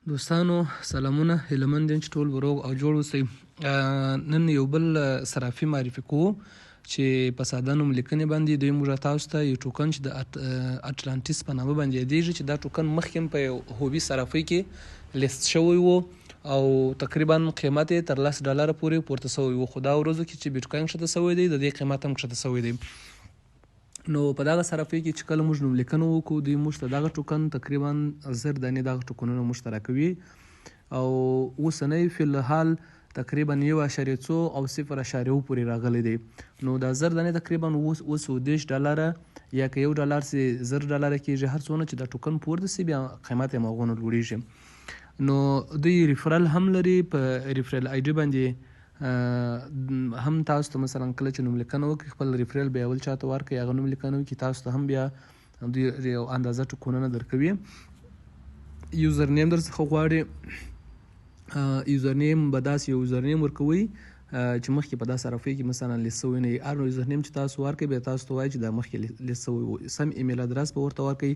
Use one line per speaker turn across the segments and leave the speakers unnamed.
دوستانو سلامونه، هیله مند یم چې ټول به روغ او جوړ اوسئ. نن یو بل صرافي معرفي کوو چې په ساده نوم لیکنې باندې دوی موږ تاسو ته یو ټوکن چې د اټلانټیس په نامه باندې یادېږي، چې دا ټوکن مخکې هم په یو هوبي صرافۍ کې لیست شوی وو او تقریبا قیمت یې تر 10 ډالره پورې پورته شوی وو، خو دا ورځو کې چې بیټکوین کښته شوی دی، د دې قیمت هم کښته شوی دی. نو په دغه صرافۍ کې چې کله موږ نوم لیکنه وکړو، دوی موږ ته دغه ټوکن تقریبا 1000 دانې دغه ټوکنونه موږ ته راکوي او اوسنی فی الحال تقریبا یو اعشاریه څو او صفر اعشاریه پورې راغلی دی. نو دا 1000 دانې تقریبا اوس 37 ډالره یا که 1 ډالر سي 1000 ډالره کېږي. هر څونه چې دا ټوکن پورته سي، بیا قیمت یې هماغونه لوړېږي. نو دوی referral هم لري. په referral ID باندې هم تاسو ته مثلا کله چې نوم لیکنه وکړئ، خپل referral بیا بل چاته ورکړئ، هغه نوم لیکنه وکړي، تاسو ته هم بیا دوی یو اندازه ټوکونونه درکوي. username در څخه غواړي. username به داسې یو username ورکوي چې مخکې په دا صرافۍ کې مثلا لیست شوی نه وي. هر username چې تاسو ورکړئ، بیا تاسو ته وایي چې دا مخکې لیست شوی وو. سم ایمیل ادرس به ورته ورکړئ.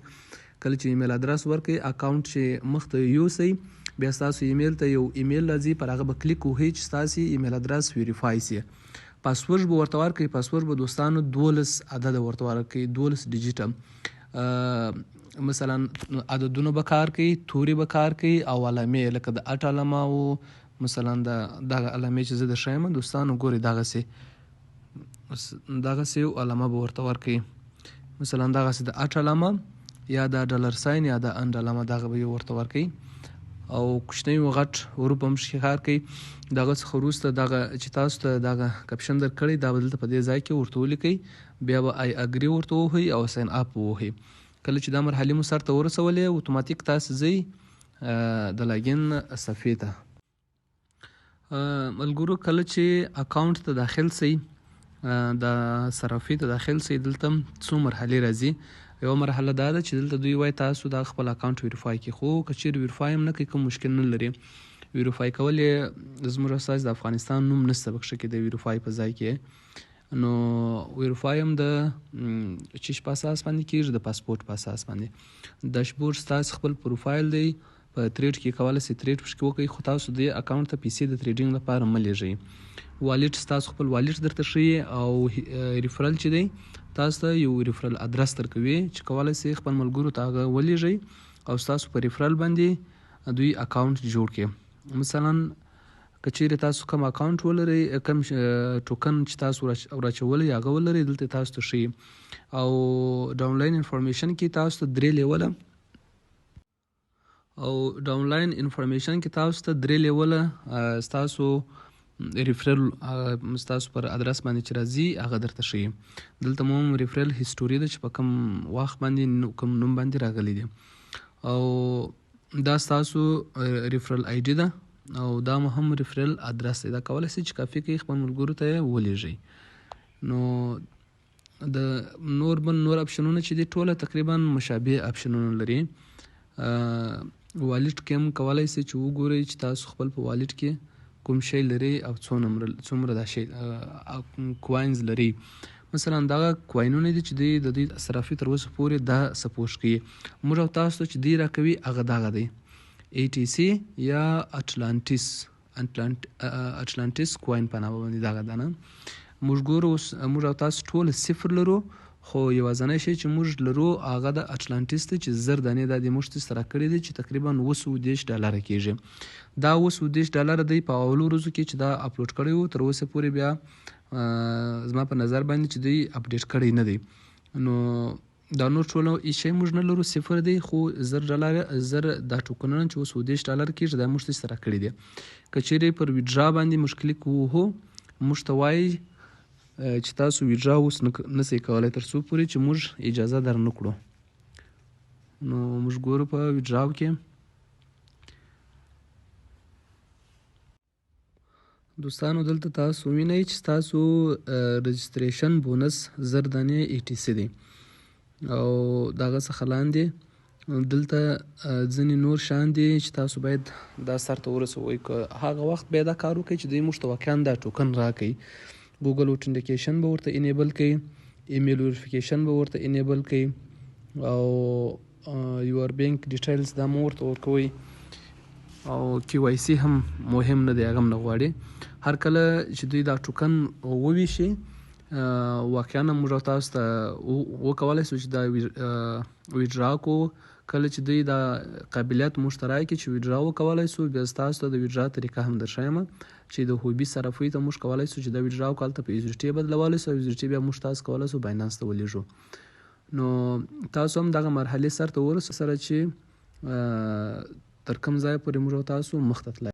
کله چې ایمیل ادرس ورکړئ، اکاونټ چې مخته یوسئ، بیا ستاسو ایمیل ته یو ایمیل راځي، پر هغه به کلیک وهئ چې ستاسو ایمیل ادرس verify سي. پاسورډ به ورته ورکړئ. پاسورډ به دوستانو 12 عدد ورته ورکړئ، 12 digit. مثلا عددونه به کار کوي، توري به کار کوي او علامې، لکه د at علامه او مثلا د دغه علامې چې زه درښایم دوستانو، ګورئ، دغسې دغسې یو علامه به ورته ورکړئ. مثلا دغسې د at علامه یا د dollar sign یا د and علامه، دغه به یو ورته ورکړئ او کوچنی او غټ حروف هم پکښې کار کوي. دغه څخه وروسته دغه چې تاسو ته دغه caption درکړی، دا به دلته په دې ځای کې ورته ولیکئ. بیا به I agree ورته ووهئ او sign up ووهئ. کله چې دا مرحلې مو سرته ورسولې، اتوماتیک تاسو ځئ د login صفحې ته. ملګرو، کله چې اکاونټ ته داخل سئ، د صرافي ته داخل سئ، دلته څو مرحلې راځي. یوه مرحله دا ده چې دلته دوی وایي تاسو دا خپل اکاونټ verify کړئ، خو که چیرې verify هم نه کوي، کوم مشکل نه لري. verify کول یې زموږ استاذ د افغانستان نوم نشته پکښې کې د verify په ځای کې. نو verify هم د چیش په اساس باندې کیږي؟ د پاسپورت په اساس باندې. داشبورډ ستاسو خپل پروفایل دی. په trade کې کولای شئ trade پکې وکړئ، خو تاسو دې اکاونټ ته پیسې د trading لپاره مه لیږئ. wallet ستاسو خپل wallet درته ښیي او referral چې دی، تاسو ته یو referral ادرس درکوي چې کولای شئ خپل ملګرو ته هغه ولیږئ او ستاسو په referral باندې دوی اکاونټ جوړ کړي. مثلا که چیرې تاسو کوم اکاونټ ولرئ، کوم ټوکن چې تاسو وراچولی هغه ولرئ، دلته تاسو ته ښیي. او downline information کې تاسو ته درې لیوله او downline information کې تاسو ته درې لیوله ستاسو referral ستاسو پر ادرس باندې چې راځي، هغه درته ښیي. دلته مو هم referral history ده چې په کوم وخت باندې کوم نوم باندې راغلي دي او دا ستاسو referral ID ده او دا مو هم referral ادرس دی. دا کولای شئ چې کاپي کړئ، خپل ملګرو ته یې ولیږئ. نو د نور بل نور اپشنونه چې دي، ټوله تقریبا مشابه اپشنونه لري. wallet کې هم کولای شئ چې وګورئ چې تاسو خپل په wallet کې کوم شی لرئ او څومره دا شی coins لري. مثلا دغه کوینونه دي چې دوی د دوی صرافي تر اوسه پورې دا support کوي. موږ او تاسو چې دوی راکوي، هغه دغه دی، ATC یا اټلانټیس coin په نامه باندې دغه ده. نه موږ ګورو، اوس موږ او تاسو ټول صفر لرو، خو یوازنی شی چې موږ لرو هغه د اټلانټیس دی چې 1000 دانې دا د موږ ته سره کړی دی چې تقریبا 37 ډالره کیږي. دا 37 ډالره دی په اولو ورځو کې چې دا اپلوډ کړی وو، تر اوسه پورې بیا زما په نظر باندې چې دوی update کړی نه دی. نو دا نور ټول هیڅ شی موږ نه لرو، صفر دی، خو 1000 ډالر، 1000 دا ټوکنونه چې اوس 37 ډالر کیږي، دا موږ ته سره کړی دي. که چیرې پر withdraw باندې موږ کلیک ووهو، موږ ته وایي چې تاسو withdraw اوس نه سئ کولی تر څو پورې چې موږ اجازه در نه کړو. نو موږ ګورو په withdraw کې. دوستانو، دلته تاسو وینئ چې تاسو registration bonus 1000 دانې ATC دی او دغه څخه لاندې دلته ځینې نور شیان دي چې تاسو باید دا سرته ورسوئ، که هغه وخت بیا دا کار وکړئ چې دوی موږ ته واقعا دا ټوکن راکړي. Google authentication به ورته enable کړئ، email verification به ورته enable کړئ او your bank details دا مو ورته ورکوئ. او کی وای سی هم مهم نه دی، هغه هم نه غواړي. هر کله چې دوی دا ټوکن وویشي، واقعا موږ تاسو ته وکولای شو چې دا ویډرا کو. کله چې دوی دا قابلیت موږ ته راکړي چې ویډرا وکولای شو، بیا تاسو ته د ویډرا طریقه هم درښایم چې د هوبي صرافۍ ته موږ کولای شو چې دا ویډرا وکړو، هلته په یوزډي بدلولی شو او یوزډي بیا موږ تاسو کولای شو بایننس ته ولیږو. نو تاسو هم دغه مرحلې سر ته ورسو سره چې تر کوم ځای پورې موږ تاسو مخته تللی.